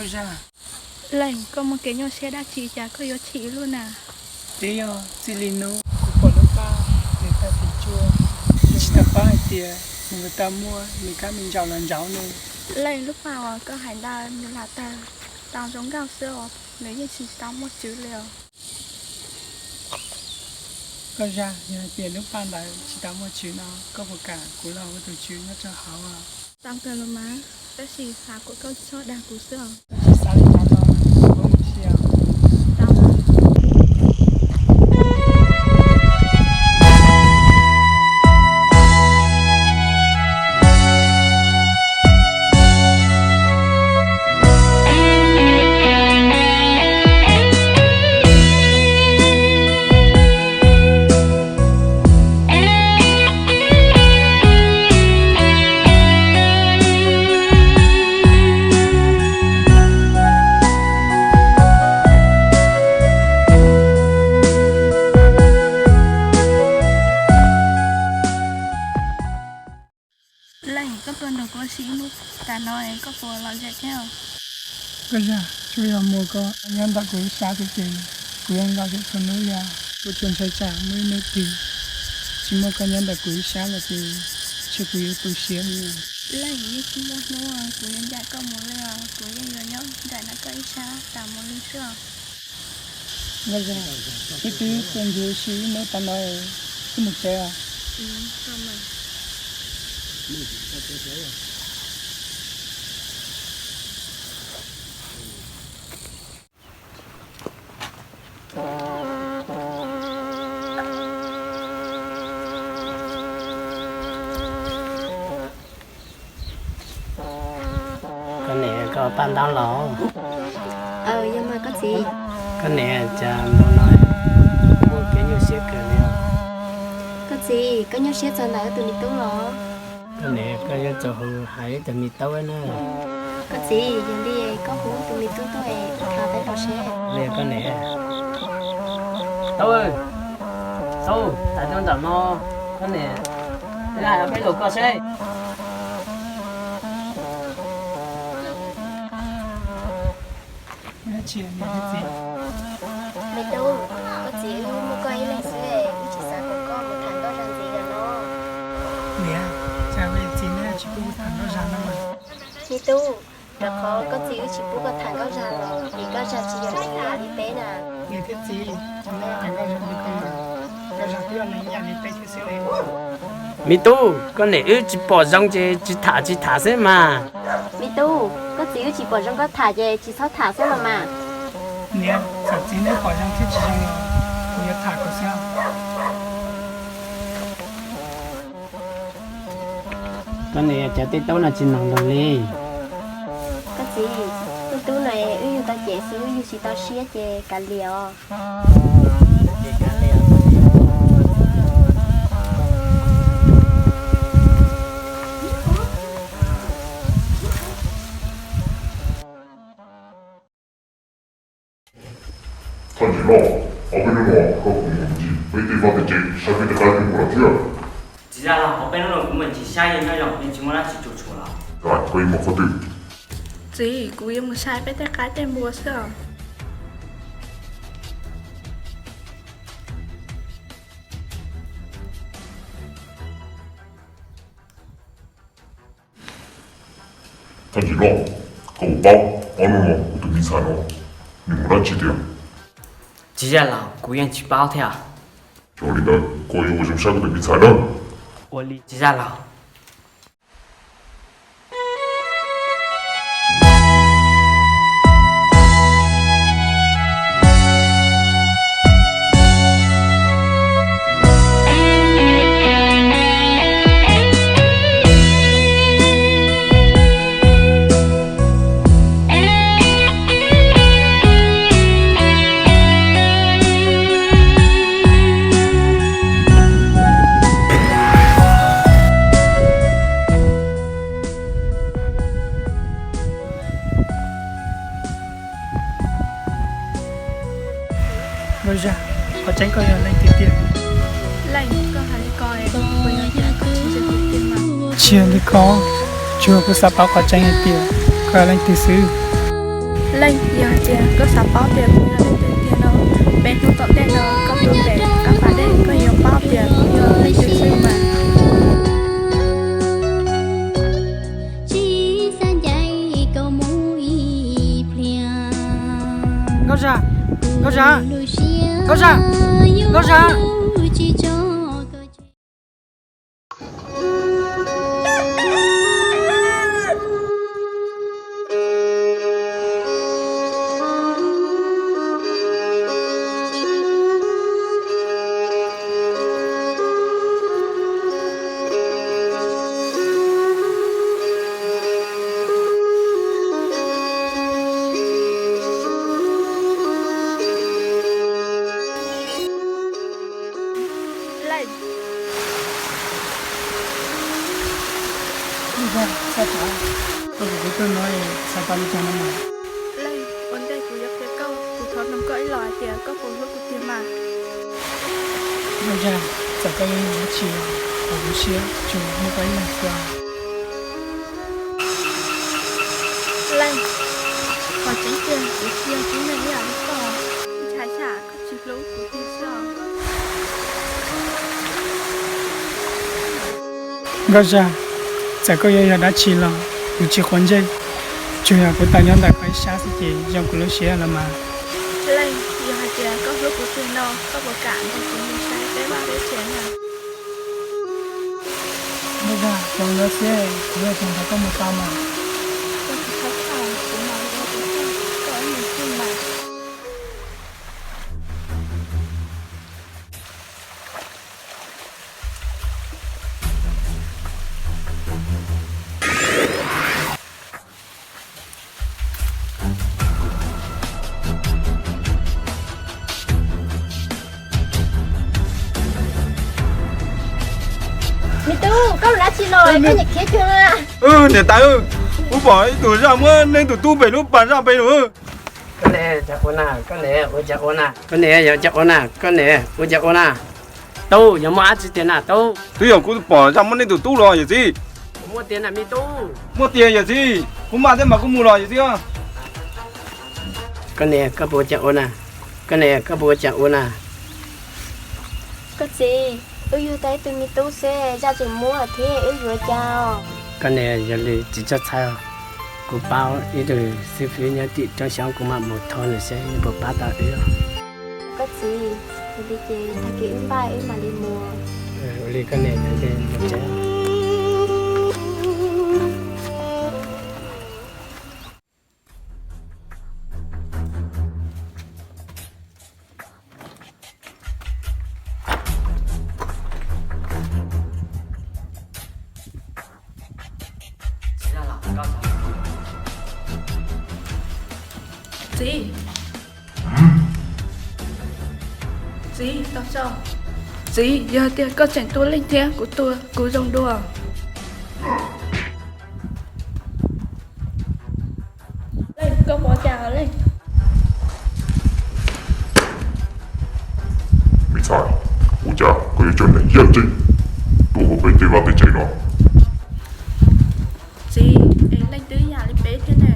Zaj, leej, koj muaj kev nyuaj siab dab tsi cas koj yuav chim luaj na? Twb yog txij li hnub kuv pom lub paj nws tag tim tsuas, kuv tsis tau paub hais tias nws yuav tau muaj me kab me ntsaum los ntsauv ne. Leej, lub paj uas koj hais ntawd nws lam tawg tau zoo nkauj xwb os, nws yeej tsis tau muaj tswv li os. Koj Zaj, yog hais tias lub paj ntawd tsis tau muaj tswv no, koj puas kam kuv los ua tus tswv nyob rau hauv? Tau kawg los mas, tab sis xav kom koj txhob dag kuv xwb os. Tsis xav li cas no, kuv mus si os. Leej, koj tuaj nrog kuv ua si ib hnub tas no es koj puas lom zem thiab? Koj Zaj, tsuas yog muaj koj nyob ntawm kuv ib sab xwb ces kuv yeej lom zem txhua hnub li. Kuv tsuas ntshai tsam muaj ib hnub twg tsis muaj koj nyob ntawm kuv ib sab lawm ces ntshe kuv yuav tu siab li. Leej, yeej tsis muaj hnub kuv yuav ncaim koj mus li os, kuv yeej yuav nyob nraim nrog koj ib sab tas mus li xwb os. Ib twb tuaj nrog ua si ib hnub tas no, wb mus tsev os. Koj niam, koj paj ntaub los? Aws, yog mas koj txiv. Koj niam, cas ntu no muaj kev nyuaj siab kawg li os? Koj txiv, koj nyuaj siab txog ntawm wb tus me tub los? Koj niam, koj yuav tsum hu hais wb tus me tub na. Koj txiv, yog li koj hu wb tus me tub tuaj es tham peb tau seb. Li koj niam. Tub, tub, tham tuaj ntawm no, koj niam, peb hais ob peb lus koj seb. Me tub, koj txiv wb muaj koj ib leeg xwb, wb tsis xav kom koj mus tham nkauj zaj ntxiv lawm no. Niam, cas me txiv neb tsis pub tham nkauj zaj no? Me tub, rau qhov koj txiv wb tsis pub koj tham nkauj zaj los vim nkauj zaj tsis yog neeg ib yam li peb na. Niam thiab txiv, tham nkauj zaj li ko, nkauj zaj twb yog neeg ib yam li peb thiab xwb li. Me tub, koj niam wb tsis pom zoo ces tsis tham tsis tham xwb mas. Me tub, koj txiv wb tsis pom zoo koj tham ces tsis txhob tham xwb los mas. Niam, txawm txiv neb pom zoo thiab tsis zoo los kuv yuav tham kuv xwb. Koj niam, cas tej tub no tsis noog luag li? Koj txiv, tej tub no wb yug tau cem xwb, wb yug tsis tau siab ces kav liam os. Thaj Ntsim Lauj, ob peb hnub no koj puas mus ncig peb tej vaj tej tsev saib peb tej qaib tej npua no thiab? Txiv zaj laug, ob peb hnub no kuv mus ncig saib yeej nyob zoo, yeej tsis muaj dab tsi tshua tshua los. Koj yuav mus qhov twg? Txiv, kuv yuav mus saib peb tej qaib tej npua xwb os. Thaj Ntsim Lauj, koj puas paub ob hnub no kuv tus me ntxhais no nws mus dab tsi tiag? Txiv zaj laug, kuv yeej tsis paub thiab. Yog li ntawd koj yuav ua zoo saib koj tus me ntxhais nawb. Txiv zaj laug. Nkauj Zaj, qhov tseeb koj yog leej twg tiag? Leej, koj hais li ko es puas yog tias koj tsis ntseeg kuv tiag mas? Tsis yog li ko, tsuas yog kuv xav paub qhov tseeb hais tias koj yog leej twg xwb. Leej, yog hais tias koj xav paub tias kuv yog leej twg tiag no, peb hnub tom ntej no koj tuaj pem qab pas dej koj yuav paub tias kuv yog leej twg xwb mas. Nkauj Zag, Nkauj Zag, Nkauj Zag, Nkauj Zag. Leej, txhob txhawj, koj tus tub no xav tau li cas no mas. Leej, ua ntej kuv yuav qhia koj, kuv thov noog koj ib los hais tias koj puas hlub kuv tiag mas. Nkauj Zag, txawm koj yuav yog dab tsi los kuv siab tsuas muaj koj ib leeg xwb. Leej, qhov tseeb tiag kuv tsis yog tib neeg ib yam li koj, ntshai tsam koj tsis hlub kuv tiag xwb os. Nkauj Zag, txawm koj yuav yog dab tsi los kuv tsis quav ntsej, tsuas yog kuv tau nyob ntawm koj ib sab xwb ces zoo kuv lub siab los mas. Leej, yog hais tias koj hlub kuv tiag no, koj puas kam nrog kuv mus saib peb vaj peb tsev na? Nkauj Zag, txhob ntawd xwb, kuv yuav tsum nrog koj mus tau mas. Koj tsis txhob txhawj, kuv mam li ua tus coj koj ib mus xwb mas. Me tub, koj mus dab tsi los koj nyiam khiav cuag na? Niam tais, kuv pom ib tug zaj muab nej tus tub pem lub pas zaj pem lawm. Koj niam, ua cas ua na? Koj niam, yog cas ua na? Koj niam, ua cas ua na? Tub, yog muaj dab tsi tiag na tub? Twb yog kuv pom zaj muab nej tus tub los yawm txiv. Muaj tiag na me tub? Muaj tiag yawm txiv, kuv maj thiab mas kuv mus los yawm txiv. Koj niam, koj puas ua cas ua na? Koj niam, koj puas ua cas ua na? Koj txiv, wb yug tau ib tug me tub xwb, zaj tseem muaj thiab wb yuav cas? Koj niam, yog li tsis txhob txhawj, kuv paub ib tug xib fwb nyob tim roob xyoob, kuv mam mus thov nws seb nws puas pab tau wb. Koj txiv, yog li ces tag kis wb npaj wb mam li mus. Ua li koj niam, yog li mus tsev. Txiv, txiv, tau tso. Txiv, yog tias koj tseem tua Leej thiab kuv tua, kuv zoo dua. Leej, koj puas cas Leej? Me ntxhais, ua cas koj yuav coj neeg yaj ceeb tuaj hauv peb tej vaj tej tsev no? Txiv, es Leej twb yam li peb thiab ne.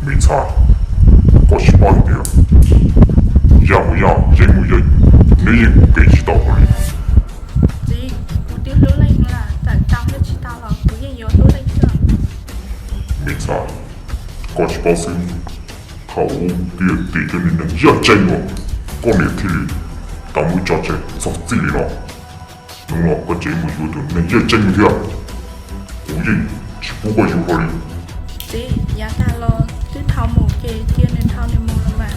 Me ntxhais, koj tsis paub hais tias yaj mus yaj, yeeb mus yeeb, neb yeej ua ke tsis tau hauj lwm. Txiv, kuv twb hlub Leej lawm, txawm tau thiab tsis tau los kuv yeej yuav hlub Leej xwb. Me ntxhais, koj tsis paub xwb, thaum ub twb yog tim cov niag neeg yaj ceeb uas koj niam thiaj li tau muab tso tseg txog txij li no. Hnub no koj tseem mus yuav tus neeg yaj ceeb thiab, kuv yeej tsis pub koj yuav hlo li. Txiv, yav tag los twb dhau mus ces cia nws dhau nws mus los mas.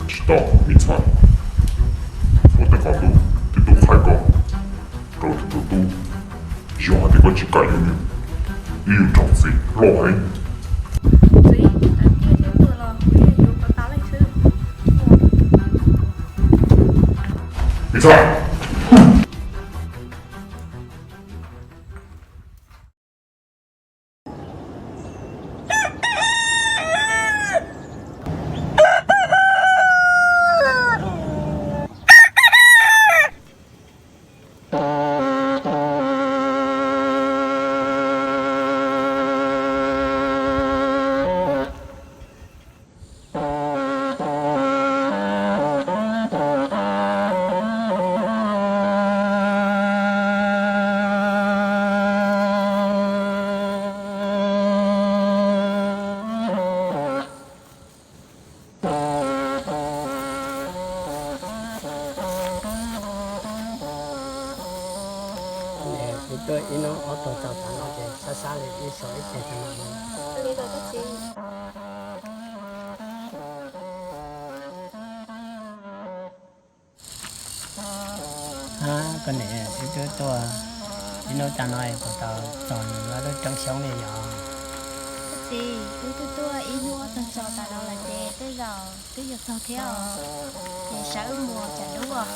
Tsis tau, me ntxhais, muaj tej qhov twg twb tub qhaib koj rau tus tub, yog hais tias koj tsis kam yuav nws, ib yam raug txim loj heev. Txiv, cia nws tuag los kuv yeej yuav kom tau Leej xwb. Me ntxhais. Ib hnub ob tug txaus tas no ces sab sab li ib so ib teg tag no. Koj niam, wb twb tuaj ib hnub tas no puas tau txog nws lub roob xyoob li yom? Koj txiv, wb twb tuaj ib hnub ob tug txaus tas no lawm ces tej zaum twb yuav txog thiab os. Ces sawv wb mus tsam dub os.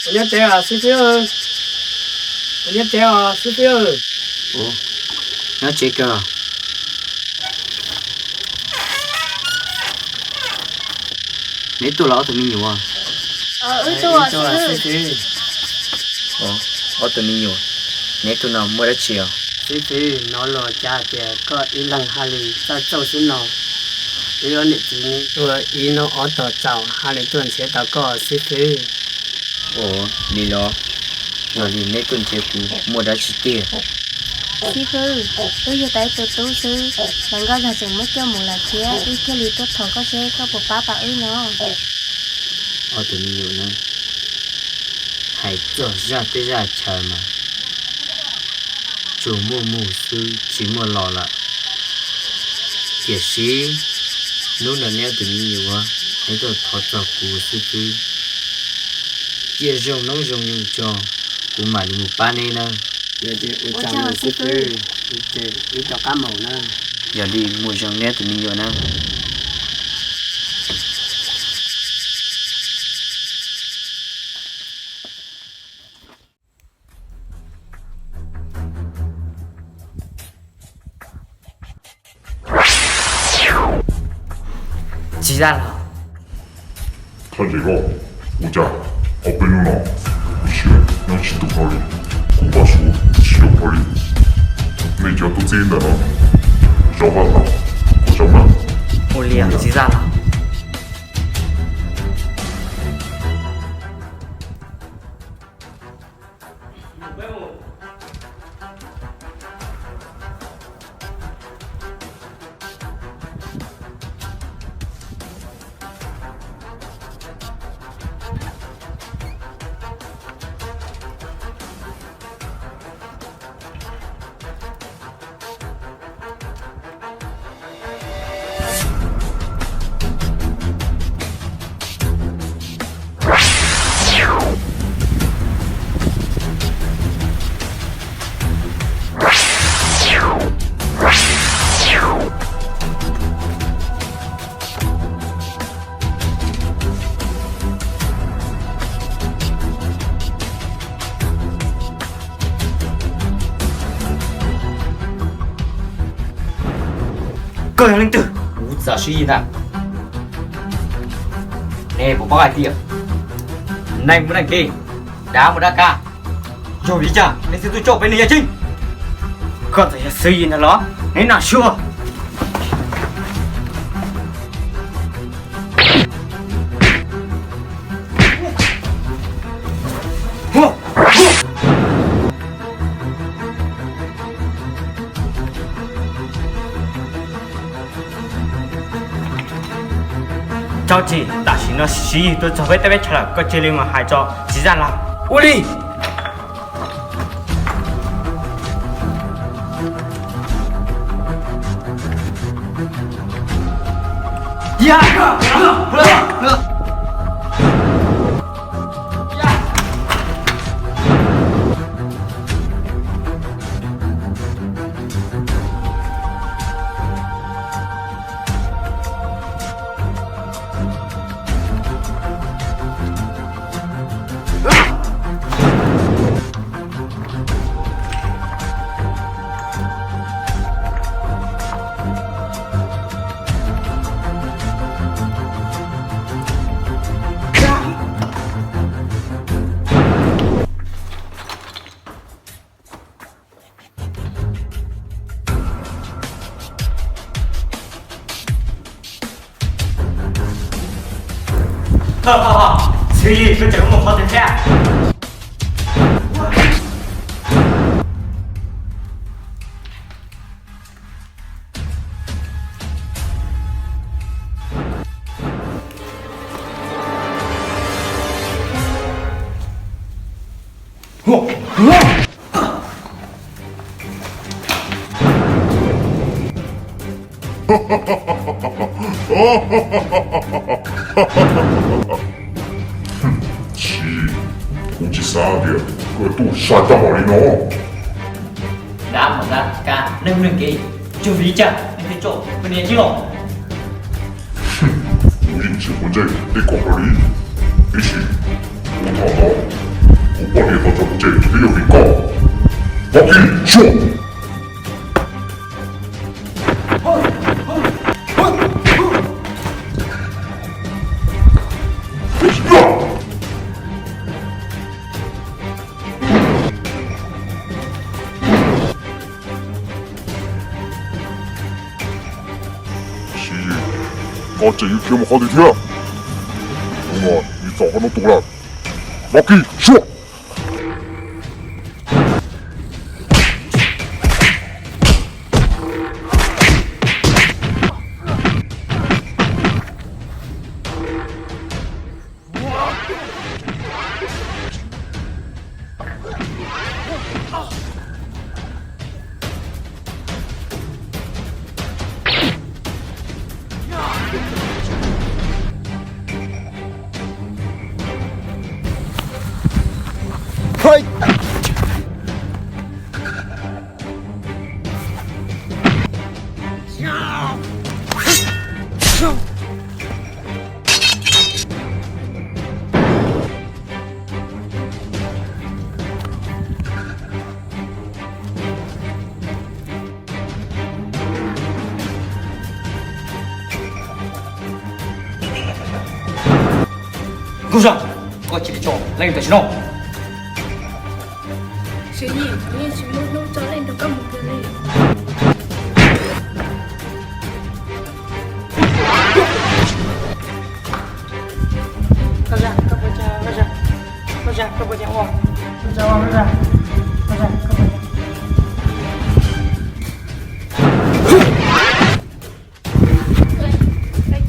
Ua nyob tsev os xib fwb. Ua nyob tsev os xib fwb. Nyob tsev kawg. Neb tuaj los ob tug me nyuam? Wb tuaj xib fwb. Ob tug me nyuam, neb tuaj no muaj dab tsi os? Xib fwb, hnov luag cas tias koj ib leeg haj li txawj txawj xwb no. Wb ob niam txiv tuaj ib hnub ob tug txaus haj li tuaj nrhiav tau koj xib fwb. Ua li los, yog li neb tuaj nrhiav kuv muaj dab tsi tiag? Xib fwb, wb yug tau ib tug tub xwb, hluas nkauj zog tseem muab coj mus lawm thiab, wb thiaj li tuaj thov koj seb koj puas pab tau wb no. Ob tug me nyuam na, hais txog zaj teb zaj chaw mas tsuas muaj mus xwb tsis muaj los lawm. Tiam sis hnub no neb ob tug me nyuam, neb tuaj thov txog kuv xib fwb, cia zoo hnub zoo nyoog tso, kuv mam li mus pab neb nawb. Ua tsaug xib fwb, wb rov qab mus na. Yog li mus zoo neb ob tug me nyuam na. Tsis zaj los. Thaj Ntsej Loj, ua cas ob peb hnub no kuv siab nyob tsis tu hlo li, kuv npaj suav tsis zoo hlo li. Nej cov tub txib ntawm no, zaum vaj zaum tsev mas. Ua li tsis zaj los. Koj yog leej twg? Kuv txawj siv yig ntag. Nej puas paub hais tias neeg muaj neeg kev, dav muaj dav kam, yog vim li cas nej thiaj tuaj coj peb niag yaj ceeb? Koj txawm yog xwb yig ntag los? Neb noj suab. Rau tsis, tam sim no Siv Yis tuaj txog peb teb peb chaws lawm, koj cia li mus hais rau Txiv Zaj Laug. Ua li. Xwb Yis, koj tseem mus qhov twg thiab? Tsis, kuv tsis xav tias koj tuaj sai tag npaum li no. Dab mus dab ka, neeg neeg kev, cuag vim li cas neeg thiaj tso kuv niam cib los? Kuv yeej tsis quav ntsej tej koj hais li, tiam sis kuv thaum ntawd kuv poj niam tau tso kuv tseg twb yog vim koj. Vab Kis, sua! Siv Yis, koj tseem yuav khiav mus qhov twg thiab? Hnub no yus txog koj hnub tus lawm. Vab Kis, sua! Nkauj Zaj, koj cia li tso leej tam sim no. Siv Yis, kuv yeej tsis muaj hnub tso leej nrog koj mus kiag li. Nkauj Zaj, koj puas tsaug? Nkauj Zaj, Nkauj Zaj, koj puas tsaug? Nkauj Zaj, Nkauj Zaj, Nkauj Zaj,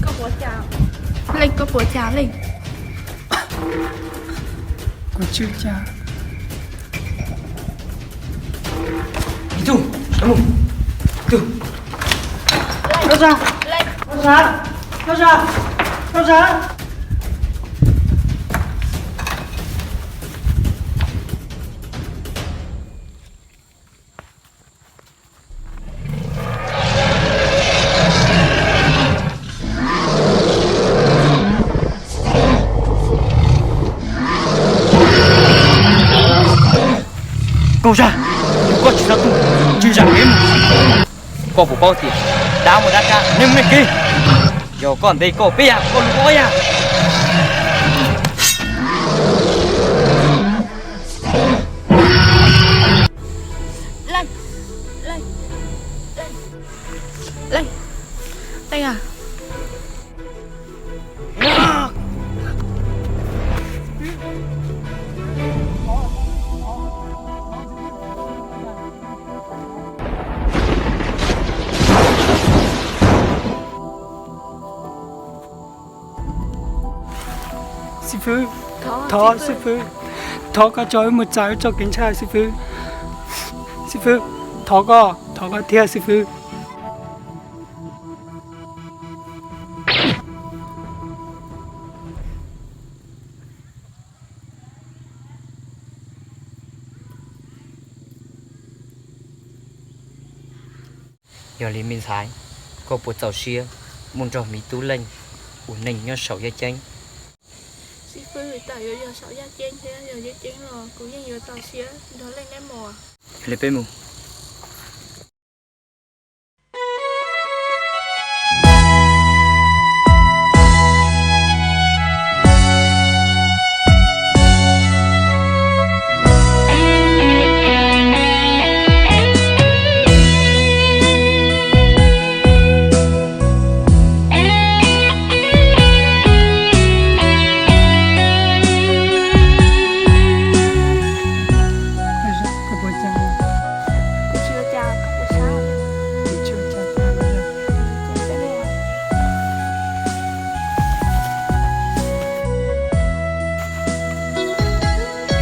koj puas tsaug? Leej, koj puas tsaug? Leej, koj puas tsaug leej? Kuv tsis tsaug. Ib tug, ib tug. Nkauj Zaj, Nkauj Zaj, Nkauj Zaj, Nkauj Zaj. Nkauj Zaj, yog koj tsis xav tuag, cia li zam kev mus. Koj puas paub tias dab muaj dab kab, neeg muaj neeg kev? Yog koj ntes koj peb yam, koj lus koj ob yam. Leej, leej, leej, leej, leej a. Xib fwb, thov xib fwb, thov koj tso wb mus txaws wb txoj kev ntshaw xib fwb. Xib fwb, thov koj, thov koj thiab xib fwb. Yog li me ntxhais, koj puas txaus siab mus nrog me tub Leej ua neej nyob saum yaj ceeb? Xib fwb, txawm yuav yog saum yaj ceeb thiab yog yaj ceeb los kuv yeej yuav txaus siab nrog Leej neb mus. Yog li peb mus.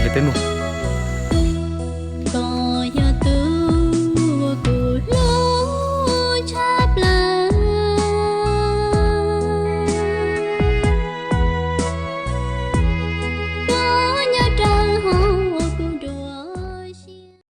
Li peb mus.